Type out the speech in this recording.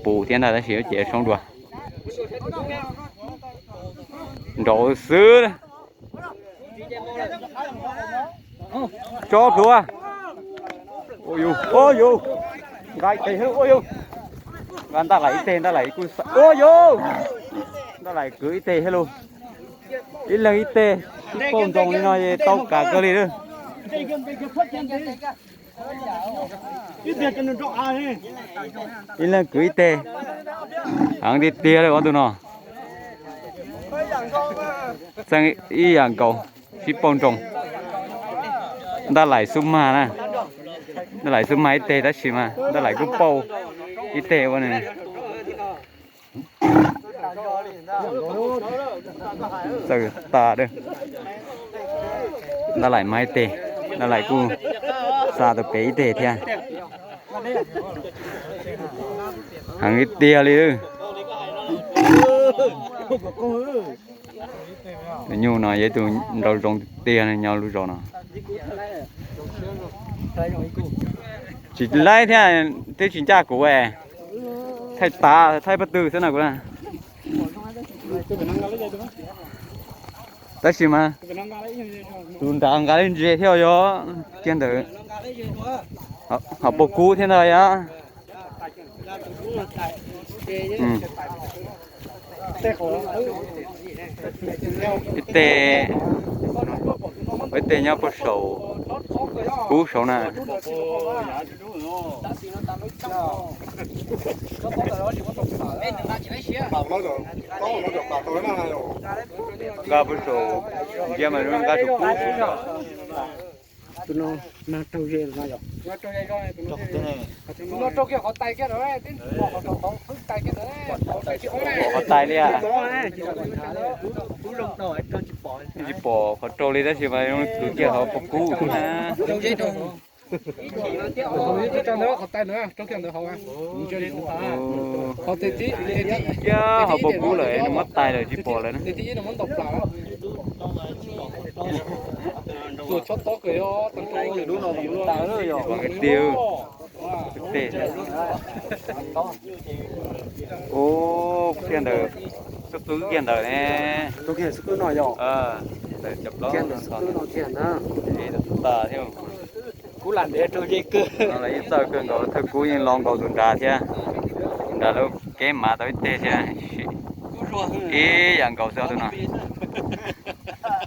Pus thiab ntag tab sis ces soob dua. Nraud xwb. Tso plhuav. Ua yus, ua yus. Nqa ib teg thiab lauj, ua yus. Nqa Ntaj Laim ib teg, Ntaj Laim kuj, ua yus. Ntaj Laim kwv ib teg thiab lauj. Ib leeg ib teg, pauj ntsoos li no es tau kav kawg li lawm. Ib leeg kwv ib teg. Heev tiag tiag li ob tug no. Txeeb ib yam nkaus, sib pauj ntsoos. Ntaj Laim xub mag na. Ntaj Laim xub mag ib teg tab sis mas Ntaj Laim kuj pauj ib teg ua nws txawm tas. Ntaj Laim mag ib teg, Ntaj Laim kuj xa tus pem ib teg thiab. Heev ib tiag li. Tus nyuj no yog ib tug nraug zoo tiag tiag nyob lub zos no. Tsis laib thiab, twb tsis ncaj kuv. Thaij tav thaij pab twg xwb na kuv. Tab sis mas tus nrad nqa lub ntses thiab yog kiag ntawd. Ho pom kub thiab ntag yog. Ib teg, ib teg nyob puag saum kub saud na. Nqa puag saum, ntsia mas nqa saum kub xwb. Tus no mas raug ze no yom. Qhov tais li. Tsis pom qhov raug li tab sis mas zoo kwv kiag hauv paus kub xwb na. Kiag hauv paus kub lawm nws muab tais lawm tsis pom lawm na. Tiag, ub, kiag ntawd, xub kwb kiag ntawd ne. Ntawd cov plaub no kiag ntawd. Tas thiab. Kub lam ntev raug ze kawg. No los yeej txawj kawg nkaus, thawj kub yeej lo nkaus tus nrad thiab. Tus nrad lub keb mav tau ib teg thiab. Ib yam nkaus xwb tus no.